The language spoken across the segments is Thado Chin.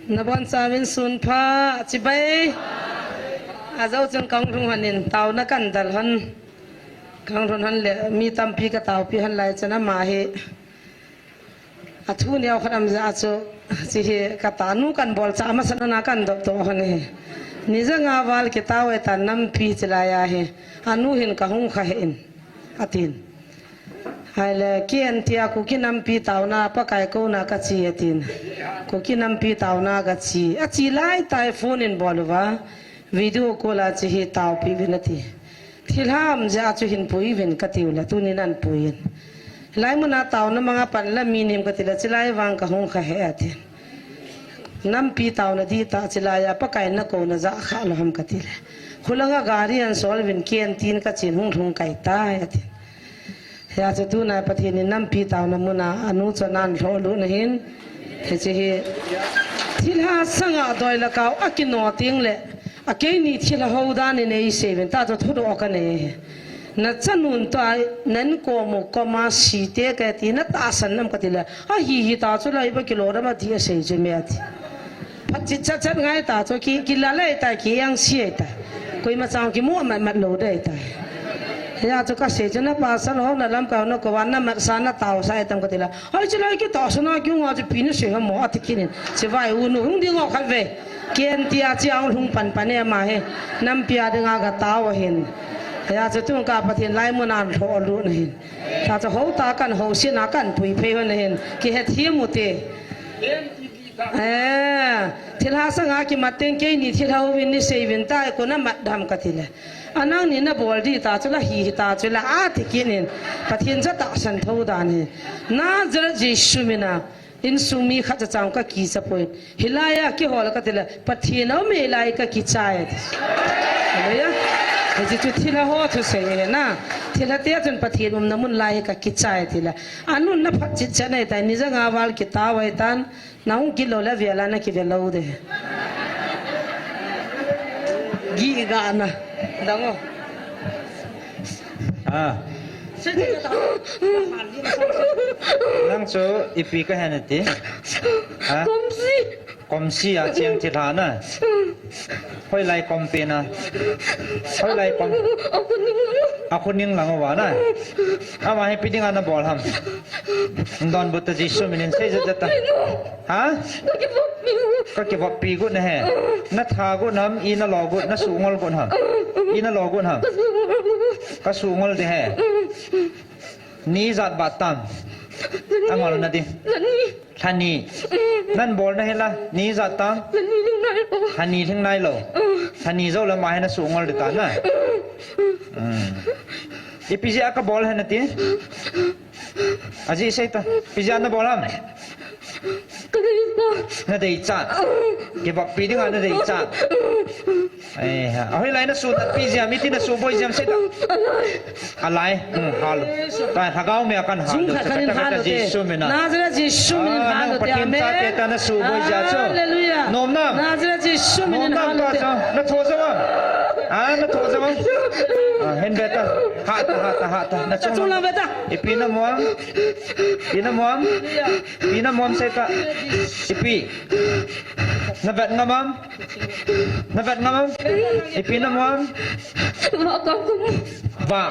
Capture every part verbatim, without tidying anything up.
Nabonchauvin sunpha, chibai. Ajou chun kahung lhung lhonin, taona kahin dal lhon. Kahung lhun lhon le, mi tampi kataopi lhon lai chun ama hi. Athu neo khat aum jeh chun, hiche hi katanu kahin bolcha masa na kahin dopdoh lhon ahi. Ni janga val kitao e tan nampi chilai ahi. Anu hin kahung kha hih in. Atin. Ahile, ken tia Kuki nampi taona, Pakai kouna kache atin. Kuki nampi taona kache. Ache laitai phone in bol uva. Video call a hiche hi taopi uvin ati. Thilha um jeh chun hin pui uvin kati u le, tunin ahin pui in. Hilai muna taona manga pan la mi nim kati le, chilai vang kahung kha hih e ati. Nampi taona dihtah chilai a, Pakai nakouna jah kha lou ham kati le. Khulanga gari ahin sol uvin ken tin kachen hung lhung kaitai ati. Hijeh chun tuna Pathen in nampi taona muna anu chu ahin lhoh lut ahin. Hiche hi thilha sanga doi le kau akino teng le, a keini thilha hou dan in eisei uvin, ta chu thudoh kanei. Nachanun toh a, na inkom u koma site kati, natahsan nam kati le, ahi hita chu lai ba kilo dam ati asei chu me ati. Phat chitchat chat ngai ta chu ki, kila lei ta ki yang si ta. Koima chang kimu mat mat lou dei ta. Hijeh chun kasei chu na pasal ho na lamkai ho na koma namatsa nataosa e tam kati le. Hoi chu lai kitaosa na kiu nga chu ipi nasei ham mo ati kit in. Hiche vai u nu hung ding o khat ve. Ken tia hiche ahung lhung pan pan e ama hi. Nampi a dinga katao ahin. Hijeh chun tun ka Pathen lai muna ahin lhoh lut ahin. Ta chu hou ta kahin hou sina kahin pui phei lhon ahin. Kihethem u te. Eh, thilha sanga kimat teng keini thilha houvin neisei uvin ta, kona mat dam kati le. A nangni nabol ding ta chu la hi, hita chu la ati kit in. Pathen chu atahsan thou dan ahi. Nazareth Jesu mina, insung mi khat cha chang kakicha poi. Hilai a kihol kati le, Pathen aum e lai kakichai ati. Hallelujah. Hiche chu thilha ho thusei ahi na. Thilha te chun Pathen umna mun lai kakichai ati le. Anun na phat chitchat nei tai, ni janga val kitao e tan. Nahung kit lou le avel a nakive lou ding. Gih gana. Dang o. Ah. Nang chu ipi kahi nati? Ha? Komsi. Komsi a cheng thilha na. Hoilai kom pen a? Hoilai kom? Akhuning lang. Akhuning lang uva na. Ama hi ipi dinga nabol ham? Donbut ta Jesu minin sei jat jat ta. Ha? Kakivoppi got. Kakivoppi got na he. Natha got nam, ina lo got, nasuh ngol got ham? Ina lo got ham? Kasuh ngol got. Kasuh ngol ding he. Ni ijat bat tam? Angol na ding. Lhani. Lhani. Mm. Nahin bol na hi la, ni ijat tam? Lhani lhing nailou. Lhani lhing nailou. Mm. Lhani jou le ama hi nasuh ngol ding ta na. Mm. Mm. Ipi jeh a kabol ahi nati? Ajeh sei ta. Ipi jeh a nabol ham? Kadeichat. Nadeichat. Mm. Kivoppi dinga nadeichat. Mm. Eh, ha. Ahoilai nasuh natpi jeh ham, iti nasuh boi jeh ham sei ta. Alai. Alai. Hmm, hal. Ta lhagao mei a kahin hal. Jung khat kahin hal u te. Jesu mina. Nazareth Jesu mina. Ah, hal u te. Pathen cha te ta nasuh boi jeh chu. Amen. Hallelujah. Nom nam? Nazareth Jesu mina hal u te. Nom nam ta chu. Natho jou am? Ah, natho jou am? Ah, hin ve ta. Hat ta, hat ta, hat ta. Nachung lang ve ta. Ipi namu am? Ipi namu am? Hallelujah. Ipi namu am sei ta. Ipi. Navet ngam am? Navet ngam am? Ipi namu am? Vah.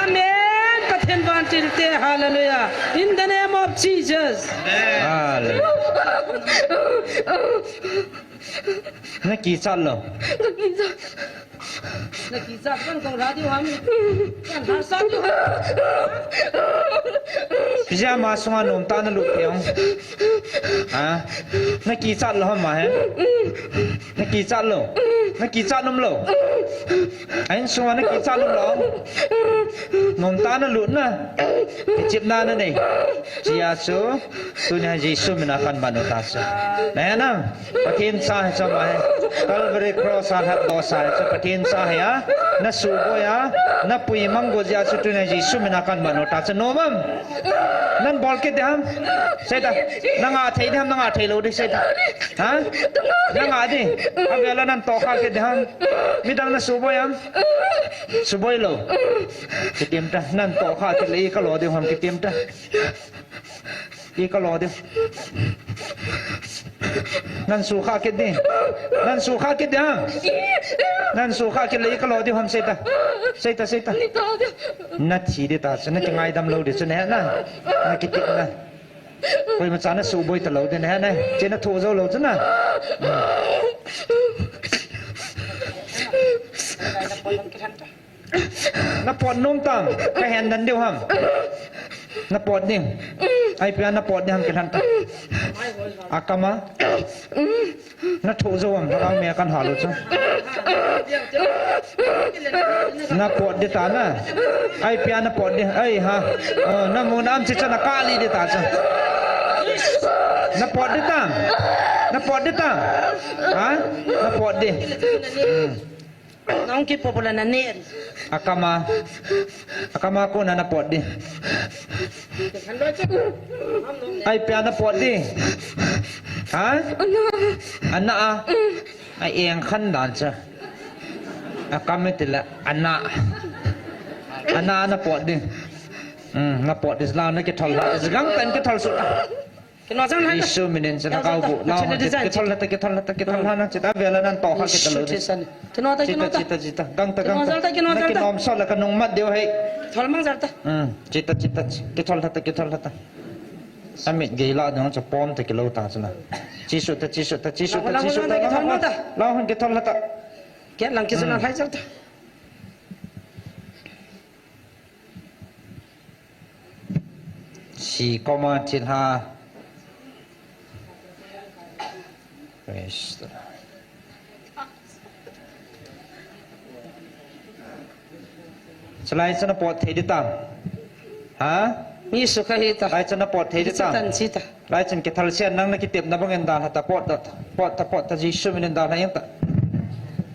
Amen. Pathen vantil te. Hallelujah. In the name of Jesus. Hallelujah. Nakichat lou. Nakichat. Nakichat kan kong radio ham. Kan harsa tu. Pijama sunga nomtah nalut teng. Ha? Nakichat lou ham he? Nakichat lou. Nakichat nom lou. A insunga nakichat nom lou. Nomtah nalut na. Kichepna nanei. Chia chu. Tunia Jesu mina kahin man u ta chu. Nahe nam? Pathen cha ahi chu ama hi. Calvary cross a lhatdoh sa ahi chu Pathen cha ahi a. Nasuh boi a. Napui mang got jeh a chu tunia Jesu mina kahin man u ta chu. Nom am? Nahin bol kit ding ham? Sei ta. Nangah thei ding ham, nangah thei lou ding sei ta. Ha? Nangah ding. Avel a nahin tohkha kit ding ham? Midang nasuh boi am? Suboi lou. Kitim ta. Nahin tohkha kit le i kalo ding ham kitim ta. I kalo ding. Nan sukha kit di. Nan sukha kit di ham. Nan sukha kit le i kalo di ham, seita. Seita, seita. Nathi di ta chu, nakingaidam lou di chu, nahe na. Nakiti na. Koima cha nasuboi talou di, nahe na. Che nathu jou lou chu na. Napot nom tam, kahen dan diu ham. Napot ding. Ai pia napot ding ham, kilhan ta. Akam a. Nathu jou ham, lhagao mei a kan hal u chu. Napot di ta na. Ai pia napot di. Ai ha. Oh, namu nam chi chu nakali di ta chu. Napot di ta. Napot di ta. Ha? Napot di. Hmm. Nang kipopo la nane. Akam a. Akam a kona napot di. Ai pia napot di. Ha? Ana a. Ai eng khan dan cha. Akam e tila ana. Ana napot di. Hmm, napot di la nakithol la. Gang tan kithol su. Kino jang hai. Jesu minin chana kau bu. Lao han chit, kithol lhata, kithol lhata, kithol lhana chit, avela nan to kha kithol lhata. Kino ta, kino ta. Chita, chita, chita. Gang ta, gang ta. Kino jang ta, kino jang ta. Nakinom so la kanung mat deu hai. Thol mang jang ta. Hmm, chita, chita, chi. Kithol lhata, kithol lhata. Amit gei la dong cha pom ta kilo ta chana. Jesu ta, Jesu ta, Jesu ta, Jesu ta. Lao han kithol lhata. Kya lang kisu na hai jang ta. Si koma thilha. Praise the Lord. Chalai chana pot thei di tam. Ha? Mi sukha hi ta. Lai chana pot thei di tam. Chita, chita. Lai chan kithal sian nang nakitepna bangin dalha ta pot ta, pot ta, pot ta, Jesu minin dalha yang ta.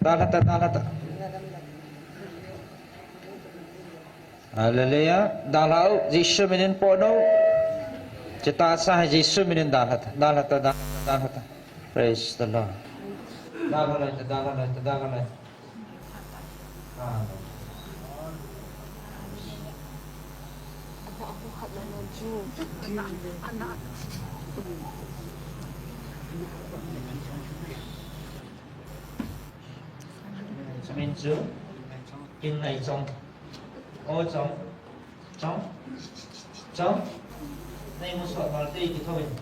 Dalha ta, dalha ta. Hallelujah. Dalha u, Jesu minin pot no. Chita sa hai Jesu minin dalha ta, dalha ta, dalha ta, dalha ta. Praise the Lord. Dalha lai ta, dalha lai ta, dalha lai. Ah. Min chu, kin nai chong. O chong. Chong. Chong. Nei mu sot mal te kitho in.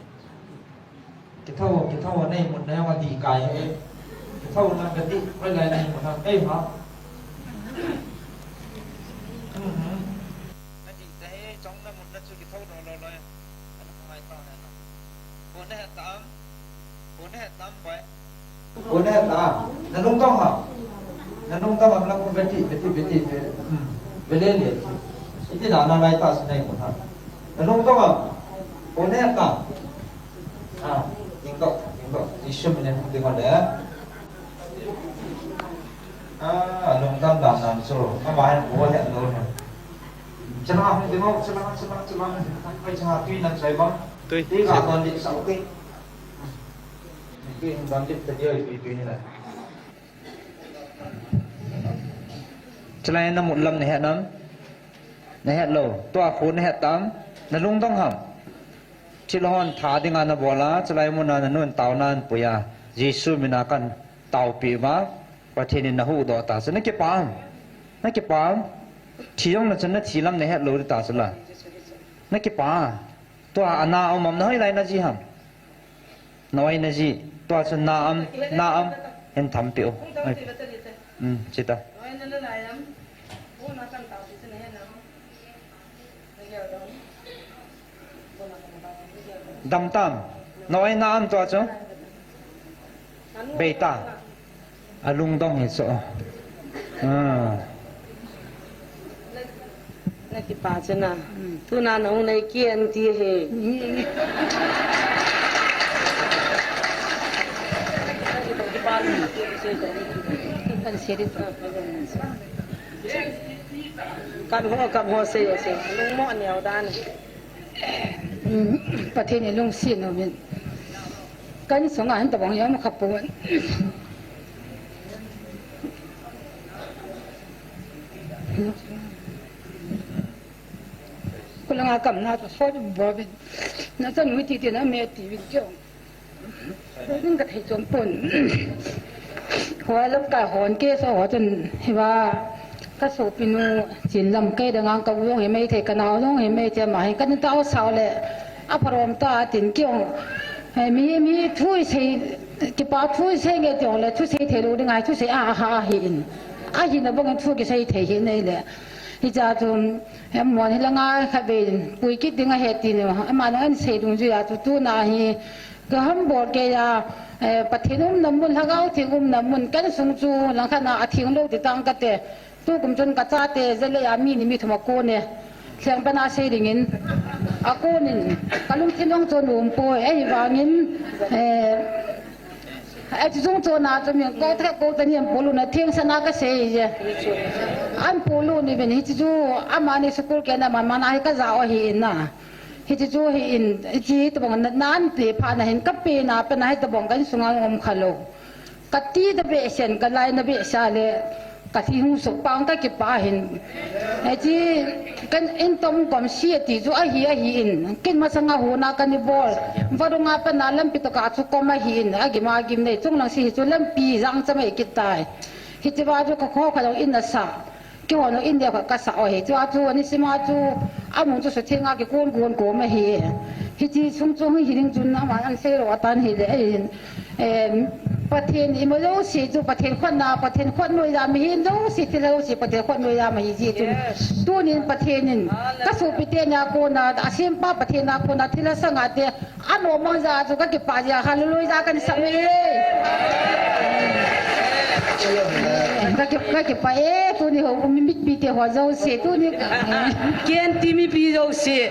Kitho, kitho nei mu nei ma di kai e. Kitho na ka di, koi lai nei mu na kai ha. Mhm. Na di te chong na mu na chu kitho lo lo lo. Ana mai ta na. Ko ne ta am. Ko ne ta am bai. Ko ne ta, na lungdong ham. Na lungdong ham la ko beti, beti, beti, be-, hmm, bele le. Iti na na lai ta sinai ko ha. Na lungdong ham. Ko ne ta. Ah, ding to, ding to. Jesu minin ding le. Ah, lungdong dam dam so. Ama hen ko he lo ne. Chana hung ding o, chana, chana, chana. Ai chana tui na chai bang. Tui. Tui ka ton di sa okay. Chalai na mut lam na het nam? Na het lou. Tua khu na het tam? Na lungdong ham? Thil hon tha dinga na bol a, chalai muna na nun tao nan pui a. Jesu mina kan taopi uva, Pathen in na huhdoh ta chu. Na kipa am? Na kipa am? Thi jong na chun na thi lam na het lou di ta chu la. Na kipa a? Tua ana um am, na hoilai na ji ham? Na oi na ji, tua chu na am, na am, hin thampi u. Ai. Um, chita. Dam tam, na oi na am tua chu. Bei ta. A lungdong hi chu. Ah. Na kipa chu na. Tuna na hung nei kian ti he. Kan se di. Kan ho, kan ho se, se. Lungmo neo dan. Um, Pathen in lungset uvin. Kan sunga hin tabang jong kha pon. Kulanga kam na to so bovin. Na chan hui ti ti na me ti vin kyo. Ning ka thei chom pon. Hua lam ka hon ke so ho chun hiva ka sopi nu chin lam kei dang ang ka u jong hi mai thei ka nau jong hi mai thei ma hi ka ni tao sao le a pharom ta tin kiong. Eh, mi mi thu sei kipa thu sei nge tiong le thu sei thei lo ding ai thu sei a ha hi in. A hi na bang thu ki sei thei hi nei le. Hi cha chun em mon hi la nga kha be pui kit ding a he ti no. Ama no an sei dung ju ya chu tu na hi. Ka ham bol ke ya, eh, Pathen umna mun, Lhagao Theng umna mun, kan sung chu langkhat na a theng lo ti tang ka te. Tu kum chun ka chate, zale ya mi ni mi thum a kon e. Thleng pana sei dingin, a konin, ka lungthim jong chu nom poi, ahivangin, eh, eh, chu chung chu na chu min ko the ko te niam polu na theng sana ka sei je. An polu ni ben hi chu, amani school ke na man man a hi ka ja o hi in na. Hiche chu hi in, hiche tabang na, nan te pha na hin ka pe na, pe na hi tabang kan sunga um kha lo. Ka ti da be sen, ka lai na be sa le, ka thi hung suk pang ka kipa hin. Hiche kan in tom kom si ti chu ahi, ahi in. Kin masanga hu na ka ni bol. Vadunga pa na lampi to ka chu kom ahi in. Agim, agim nei chung lang si hi chu lampi jang cha mai kit tai. Hiche va chu ka kho kha lo in na sa. Kihon u in deu khat ka sa u ahi. Chua chu ani sima chu a mun chu sutheng a kikon kon kom ahi. Hiche sung chu hi hiling chun aman an sei lo atan hile. Em, Pathen ima jouse chu Pathen khotna, Pathen khot noiya mi hin jouse thil jouse Pathen khot noiya mi hi ji chun. Yes. Tunin Pathen in ka sopi te na kona, a sempa Pathen na kona thil a sanga te Ano mang ja chu ka kipa ja, hallelujah kan sa me. Ka ki, ka kipa e, tuni ho, mi mitpi te ho jouse, tuni. Ken ti mipi jouse.